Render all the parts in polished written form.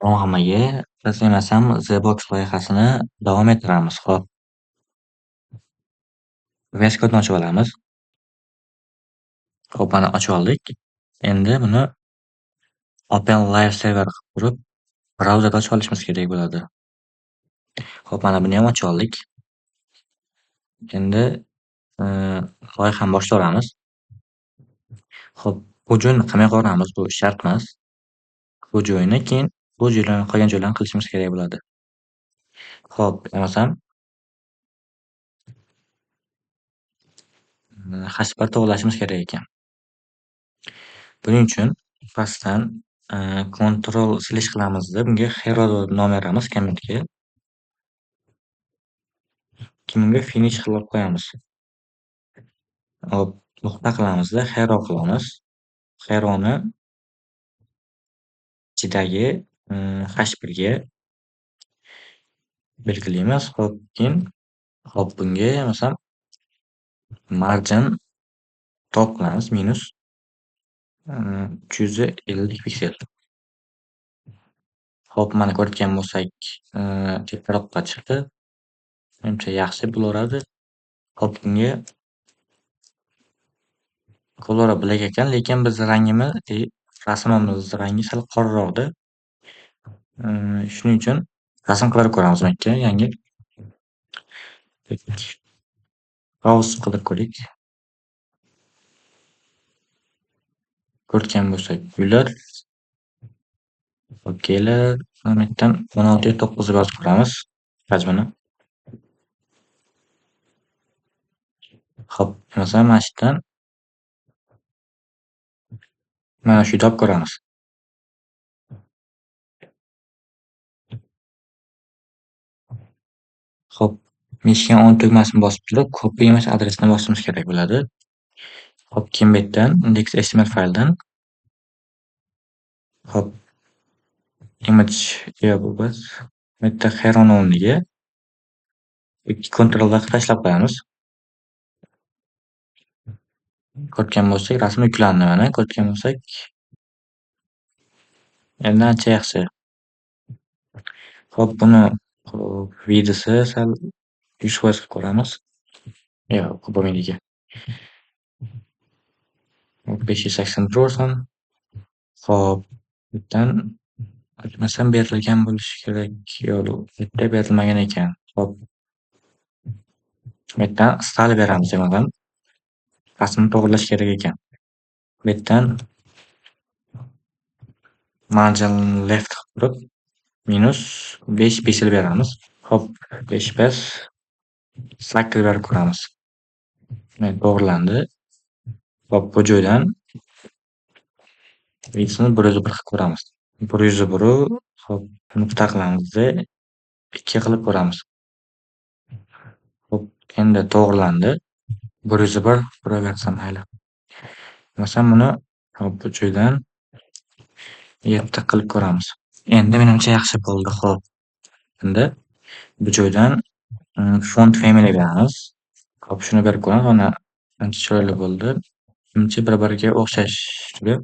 Hammaga biz emasam The Box loyihasini davom ettiramiz. Xo'p. VS Code'ni ochib olamiz. Xo'p, mana ochib oldik. Endi buni Open Live Server qilib turib, brauzerda ochib olishimiz kerak bo'ladi. Xo'p, mana buni ham ochib oldik. Endi loyihani boshlayveramiz. Xo'p, bu joyni qilmay qo'yamiz, bu shart emas. Bu joyni keyin bu joylarni qolgan joylarni qilishimiz kerak bo'ladi. Xo'p, bo'lmasam h1 to'g'rilashimiz kerak ekan. Buning uchun pastdan Ctrl slash qilamizda bunga hero deb nom beramiz kommentga. Keyin bunga finish qilib qo'yamiz. Hop, nuqta qilamizda hero qilamiz. Heroni ichidagi h1 ga belgilaymiz. Xo'p, keyin hop bunga masalan margin top qilamiz minus 350 piksel. Xo'p, mana ko'rayotgan bo'lsak, teparoqqa chiqdi. Menimcha yaxshi bo'laveradi. Xo'p, bunga color black ekan, lekin biz rangimiz, rasmimiz rangi sal qoraroqda. Shuning uchun rasm qidirib ko'ramiz bu yerga yangi. Browse qidirib ko'raylik. Ko'rgan bo'lsak, uylar. Okeylar, mana bu yerdan 16 ga 9 deb yozib ko'ramiz hajmini. Xo'p, masalan, mana shu yerdan mana shu uyni olib ko'ramiz. Xo'p, meshgan on tugmasini bosib turib, copy image adresini bosishimiz kerak bo'ladi. Xo'p, keyin bu yerdan index.html fayldan xo'p, image bu biz bu yerda hero o'rniga ikki Ctrl V qilib tashlab qo'yamiz. Ko'rgan bo'lsak, rasm yuklandi mana, ko'rgan bo'lsak. Endi ancha yaxshi. Xo'p, buni xo'p, width'i sal 100% qilib ko'ramiz. Yo'q, bo'lmaydi ekan. 580 turaversin. Xo'p, bu yerdan adashmasam berilgan bo'lishi kerak. Yo'q, bu yerda berilmagan ekan. Xo'p. Bu yerdan style beramiz nimadan? Rasmni to'g'rilash kerak ekan. Bu yerdan margin left qilib turib minus 5 piksel beramiz. Xo'p, 5 bas cycle berib ko'ramiz. Mana to'g'rilandi. Xo'p, bu joydan width'ini 101 qilib ko'ramiz. 101 xo'p, nuqta qilamizda 2 qilib ko'ramiz. Xo'p, endi to'g'rilandi. 101 turaversam mayli. Masalan, buni hop bu joydan 7 qilib ko'ramiz. Endi menimcha yaxshi bo'ldi. Xo'p. Endi bu joydan font family beramiz. Xo'p, shuni berib ko'ramiz. Mana ancha chiroyli bo'ldi. Menimcha bir-biriga o'xshash turi.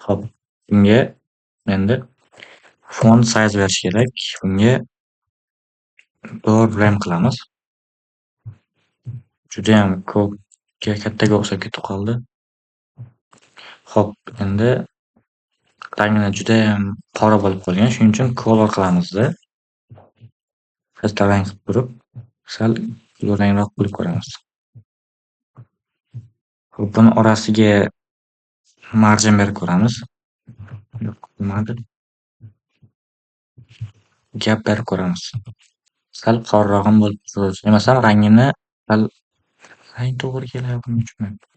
Xo'p, bunga endi font size berish kerak. Bunga 4 rem qilamiz. Judayam ko'pga kattaga o'xshab ketib qoldi. Xo'p, endi rangini judayam qora bo'lib qolgan. Shuning uchun color qilamizda. Pastda rang qilib turib, sal kulrangroq qilib ko'ramiz. Xo'p, buni orasiga margin berib ko'ramiz. Yo'q, bo'lmadi. Gap berib ko'ramiz. Sal qorarog'im bo'lib tursin. Masalan, rangini sal rang to'g'ri kelyaptimi tushunmayapman.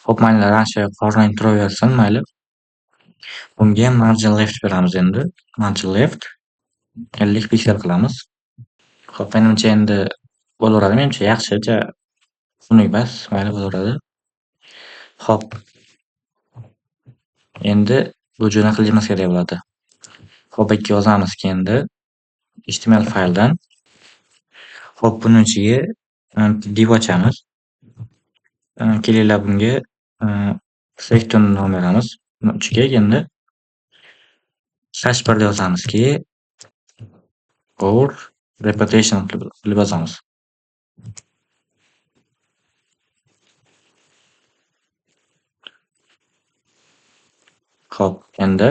Xo'p, mayli, rang qora rang turaversin, mayli. Bunga margin left beramiz endi. Margin left 50 piksel qilamiz. Xo'p, menimcha endi bo'laveradi. Menimcha yaxshi, ja xunuk emas, mayli bo'laveradi. Xo'p. Endi bu joyni qilishimiz kerak bo'ladi. Xo'p, bu yerga yozamiz endi HTML fayldan. Xo'p, buning ichiga div ochamiz. Kelinglar bunga section nom beramiz. Buni ichiga endi H1 yozamizki, our reputation qilib yozamiz. Xo'p, endi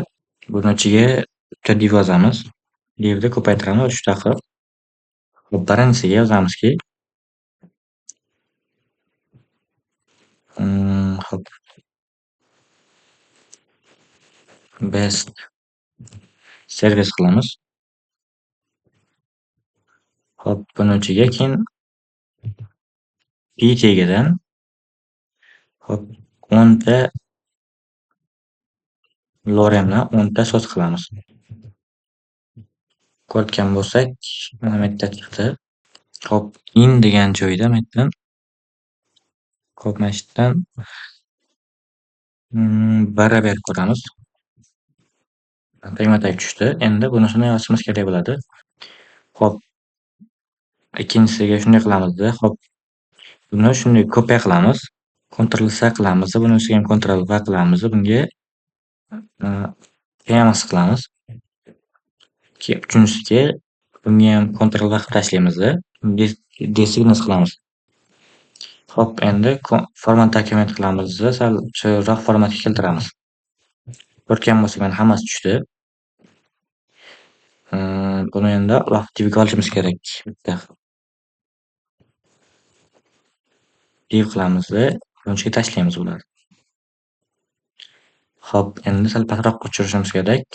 buni ichiga bitta div yozamiz. Divni ko'paytiramiz 3 ta qilib. Xo'p, birinchisiga yozamizki, xo'p. Best servis qilamiz. Xo'p, buni ichiga keyin p tagidan xo'p 10 ta loremni 10 ta so'z qilamiz. Ko'rgan bo'lsak, mana bu yerda chiqdi. Xo'p, in degan joyda bu yerdan xo'p, mana shu yerdan 1 berib ko'ramiz. Tagma-tag tushdi. Endi bunisini yozishimiz kerak bo'ladi. Xo'p, ikkinchisiga shunday qilamizda. Xo'p, buni shunday kopiya qilamiz. Ctrl C qilamiz, buni ustiga ham Ctrl V qilamiz. Bunga PMS qilamiz. Keyin uchinchisiga bunga ham Ctrl V qilib tashlaymiz. Design qilamiz. Xo'p, endi format dokument qilamiz, sal chiroyliroq formatga keltiramiz. Ko'rgan bo'lsak, mana hammasi tushdi. Buni endi divga olishimiz kerak bitta. Div qilamizda, buni ichiga tashlaymiz bularni. Xo'p, endi sal pastroqqa tushirishimiz kerak.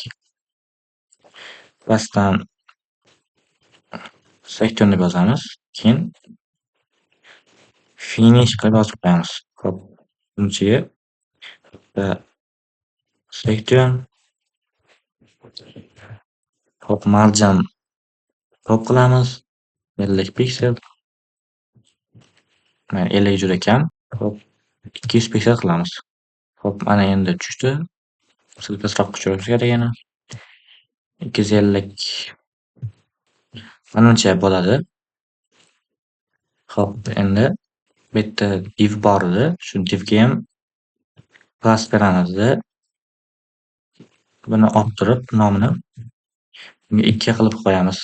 Pastdan section deb yozamiz. Keyin finish qilib yozib qo'yamiz. Xo'p, buni ichiga bitta section. Xo'p, margin top qilamiz. 50 piksel. Mana 50 juda kam. Xo'p, 200 piksel qilamiz. Xo'p, mana endi tushdi. Sal pastroqqa tushirishimiz kerak yana. 250 manimcha bo'ladi. Xo'p, endi bu yerda div bor edi. Shu divga ham class beramizda. Buni olib turib nomini bunga 2 qilib qo'yamiz.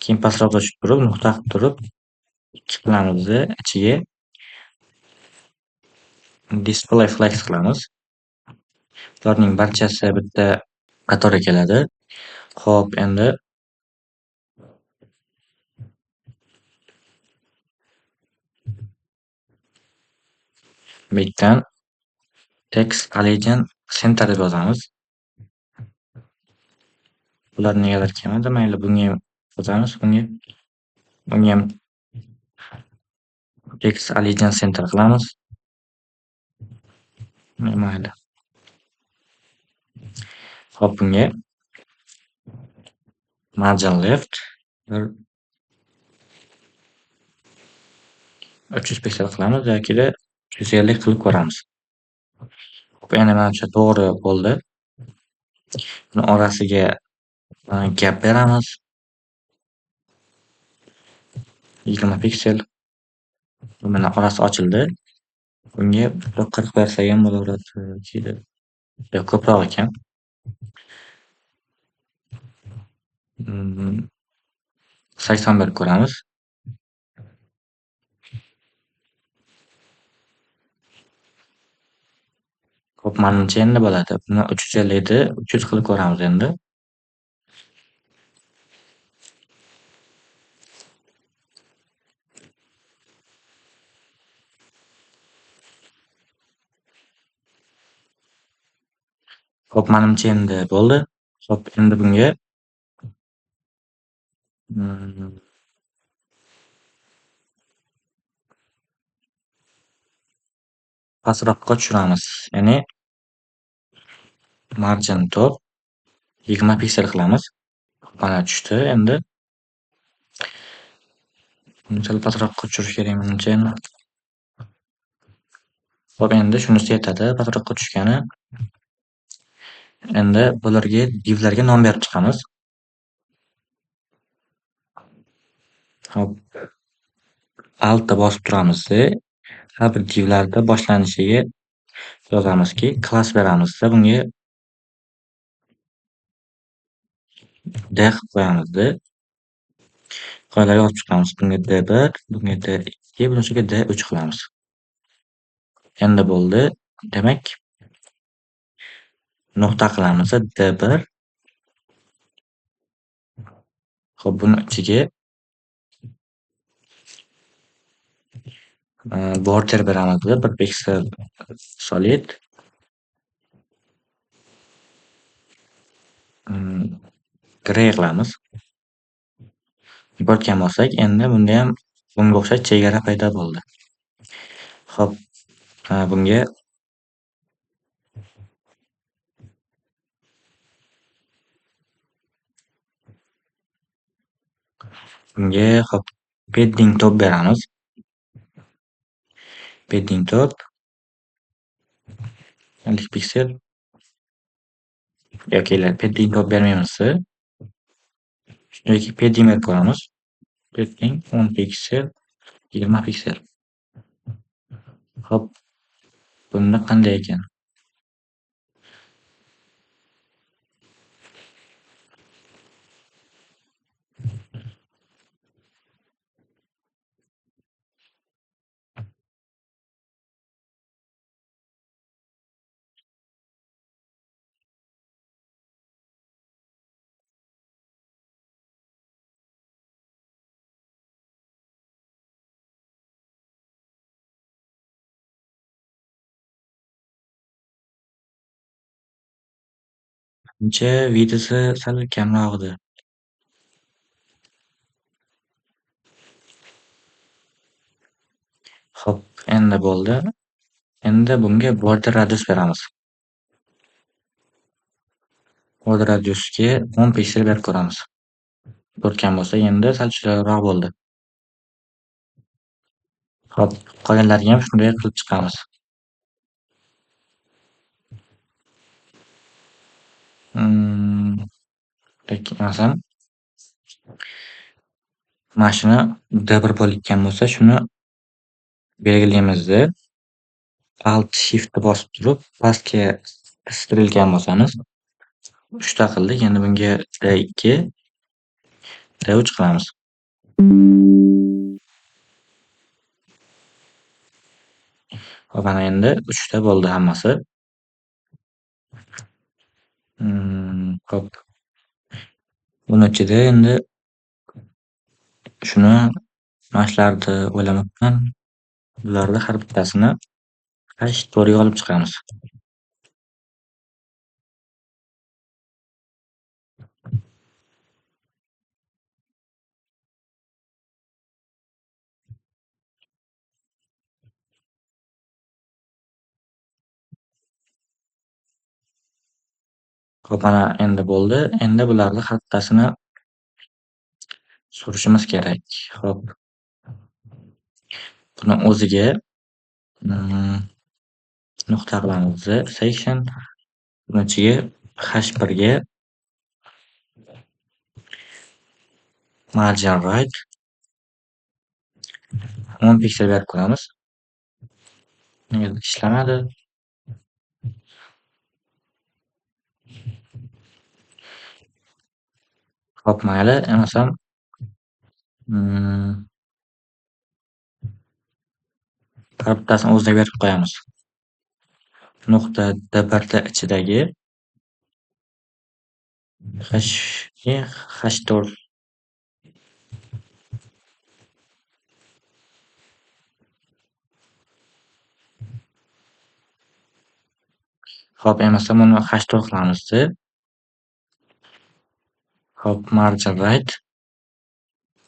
Keyin pastroqqa tushib turib, nuqta qilib turib 2 qilamizda ichiga display flex qilamiz. Bularning barchasi bitta qatorga keladi. Xo'p, endi bu yerdan text align center deb yozamiz. Bular negadir kelmadi. Mayli, bunga ham yozamiz, bunga. Bunga ham text align center qilamiz. Mayli. Xo'p, bunga margin left bir 300 piksel qilamiz yoki 350 qilib ko'ramiz. Xo'p, endi manimcha to'g'ri bo'ldi. Buni orasiga gap beramiz. 20 piksel. Mana orasi ochildi. Bunga 40 bersak ham bo'laveradi. Yo'q, ko'proq ekan. 80 berib ko'ramiz. Xo'p, manimcha endi bo'ladi. Buni 350 edi, 300 qilib ko'ramiz endi. Xo'p, manimcha endi bo'ldi. Xo'p, endi bunga pastroqqa tushiramiz. Ya'ni margin top 20 piksel qilamiz. Mana tushdi endi. Buni sal pastroqqa tushirish kerak menimcha endi. Xo'p, endi shunisi yetadi pastroqqa tushgani. Endi bularga divlarga nom berib chiqamiz. Xo'p. Altda bosib turamizda, har bir divlarda boshlanishiga yozamizki, klass beramizda bunga. D qilib qo'yamizda. Qoidalarga yozib chiqamiz. Bunga D1, bunga D2, bunisiga D3 qilamiz. Endi bo'ldi. Demak, nuqta qilamiz D1. Xo'p, buni ichiga border beramiz, 1 piksel solid. Gray qilamiz. Ko'rgan bo'lsak, endi bunda ham bunga o'xshash chegara paydo bo'ldi. Xo'p, bunga xo'p, padding top beramiz. Padding top 50 piksel yoki padding top bermaymiz. Shunchaki padding berib ko'ramiz. Padding 10 piksel, 20 piksel. Xo'p, bunda qanday ekan? Menimcha, videosi sal kamroq edi. Xo'p, endi bo'ldi. Endi bunga border radius beramiz. Border radiusga 10 piksel berib ko'ramiz. Ko'rgan bo'lsak, endi sal chiroyliroq bo'ldi. Xo'p, qolganlariga ham shunday qilib chiqamiz. Masalan, mana shuni D1 bo'layotgan bo'lsa, shuni belgilaymizda. Alt Shiftni bosib turib, pastga strelkani bosamiz. 3 ta qildik. Endi bunga D2, D3 qilamiz. Xo'p, mana endi 3 ta bo'ldi hammasi. Xo'p. Buni ichida endi shuni mana shularni o'ylamabman. Bularni har bittasini H4 ga olib chiqamiz. Xo'p, mana endi bo'ldi. Endi bularni har bittasini surishimiz kerak. Xo'p. Buni o'ziga nuqta qilamiz. Section buni ichiga H1 ga margin right 10 piksel berib ko'ramiz. Negadir ishlamadi. Xo'p, mayli, emasam har bittasini o'ziga berib qo'yamiz. Nuqta D1 ichidagi H4 Xo'p, emasam buni H4 qilamiz. Xo'p, margin right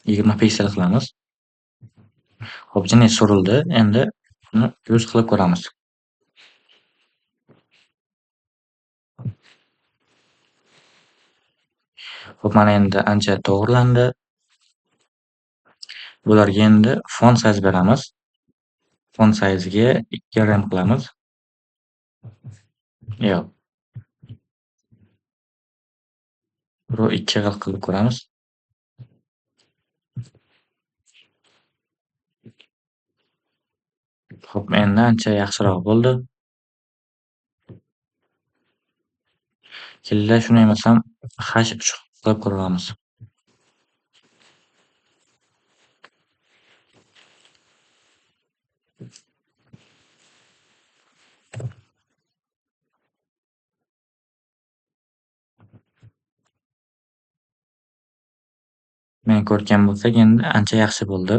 20 piksel qilamiz. Xo'p, jini surildi. Endi buni yuz qilib ko'ramiz. Xo'p, mana endi ancha to'g'rilandi. Bularga endi font size beramiz. Font size'ga 2 rem qilamiz. Yo'q. Ro 2 xil qilib ko'ramiz. Xo'p, endi ancha yaxshiroq bo'ldi. Kella shuni emasam H3 qilib Qilib ko'ramiz. Men ko'rgan bo'lsak, endi ancha yaxshi bo'ldi.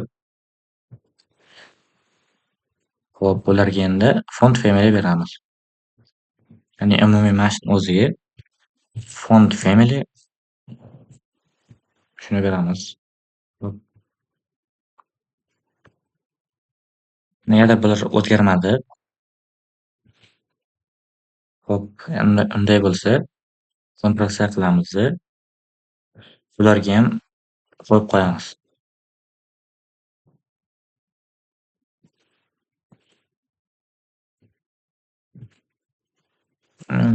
Xo'p, bularga endi font family beramiz. Ya'ni umumiy mana shuni o'ziga font family shuni beramiz. Xo'p. Negadir bular o'zgarmadi. Xo'p, endi unday bo'lsa, Ctrl C qilamiz. Bularga ham qo'yib qo'yamiz.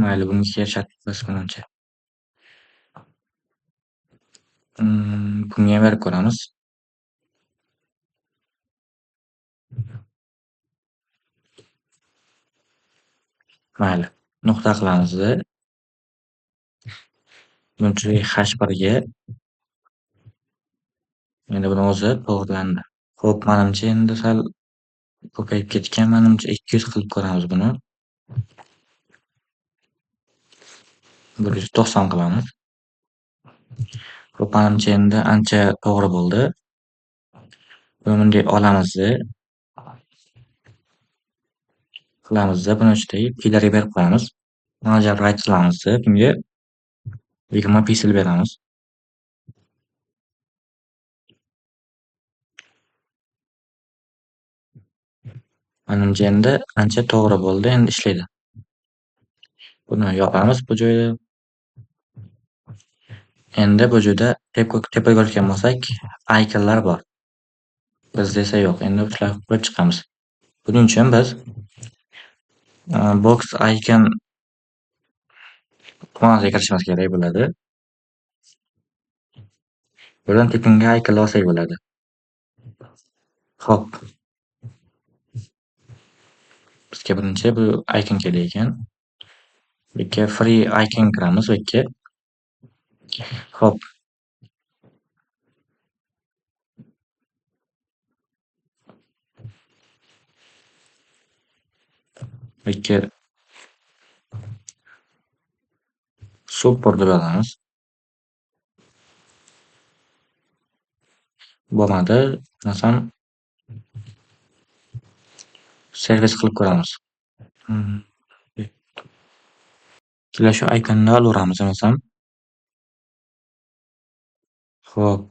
Mayli, bunga shart emas menimcha. Bunga ham berib ko'ramiz. Mayli, nuqta qilamiz. Buncha H1ga endi buni o'zi to'g'rilandi. Xo'p, menimcha endi sal ko'payib ketgan, menimcha 200 qilib ko'ramiz buni. 190 qilamiz. Xo'p, menimcha endi ancha to'g'ri bo'ldi. Buni bunday olamiz. Qilamiz, buni ichidagi p'larga berib qo'yamiz. Margin right qilamiz, bunga 20 piksel beramiz. Menimcha endi ancha to'g'ri bo'ldi, endi ishlaydi. Buni yopamiz bu joyda. Endi bu joyda tepaga ko'rgan bo'lsak, iconlar bor. Bizda esa yo'q. Endi shularni qo'yib chiqamiz. Buning uchun biz box icon xonasiga kirishimiz kerak bo'ladi. Buradan tekinga icon olsak bo'ladi. Xo'p. Bizga birinchi bu icon kerak ekan. Bu yerga free icon kiramiz bu yerga. Xo'p. Bu yerga super deb yozamiz. Bo'lmadi, masalan servis qilib ko'ramiz. Keling shu iconni olaveramiz masalan. Xo'p.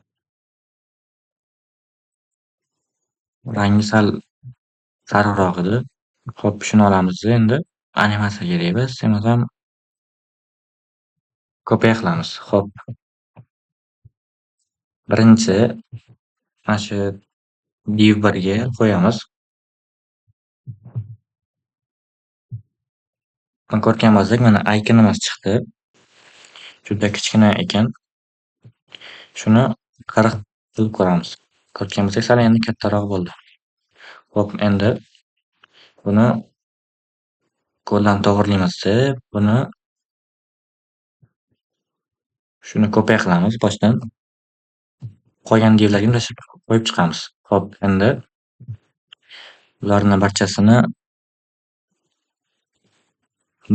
Rangi sal sariqroq edi. Xo'p, shuni olamiz endi. Animatsiya kerak biz. Masalan kopiya qilamiz. Xo'p. Birinchi mana shu div 1ga qo'yamiz. Buni ko'rgan bo'lsak, mana iconimiz chiqdi. Juda kichkina ekan. Shuni 40 qilib ko'ramiz. Ko'rgan bo'lsak, sal endi kattaroq bo'ldi. Xo'p, endi buni qo'ldan to'g'rilaymiz. Buni shuni kopiya qilamiz boshdan. Qolgan divlarga tashlab qo'yib chiqamiz. Xo'p, endi bularni barchasini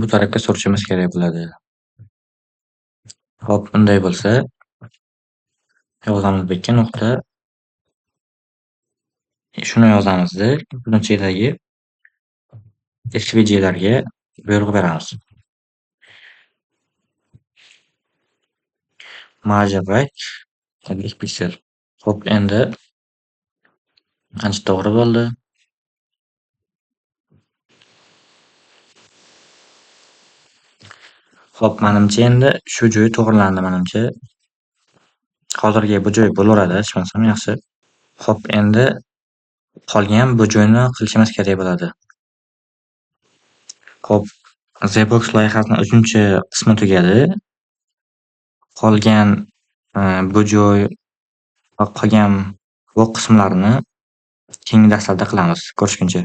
bu tarafga surishimiz kerak bo'ladi. Xo'p, unday bo'lsa yozamiz bu yerga nuqta. Shuni yozamizda, buni ichidagi SVG'larga buyruq beramiz. Margin right 50 piksel. Xo'p, endi ancha to'g'ri bo'ldi. Xo'p, menimcha endi shu joyi to'g'rilandi menimcha. Hozirgi bu joy bo'laveradi, ishonsam yaxshi. Xo'p, endi qolgan bu joyni qilishimiz kerak bo'ladi. Xo'p, The Box loyihasining 3-qismi tugadi. Qolgan bu joy va qolgan bu qismlarni keyingi darslarda qilamiz. Ko'rishguncha.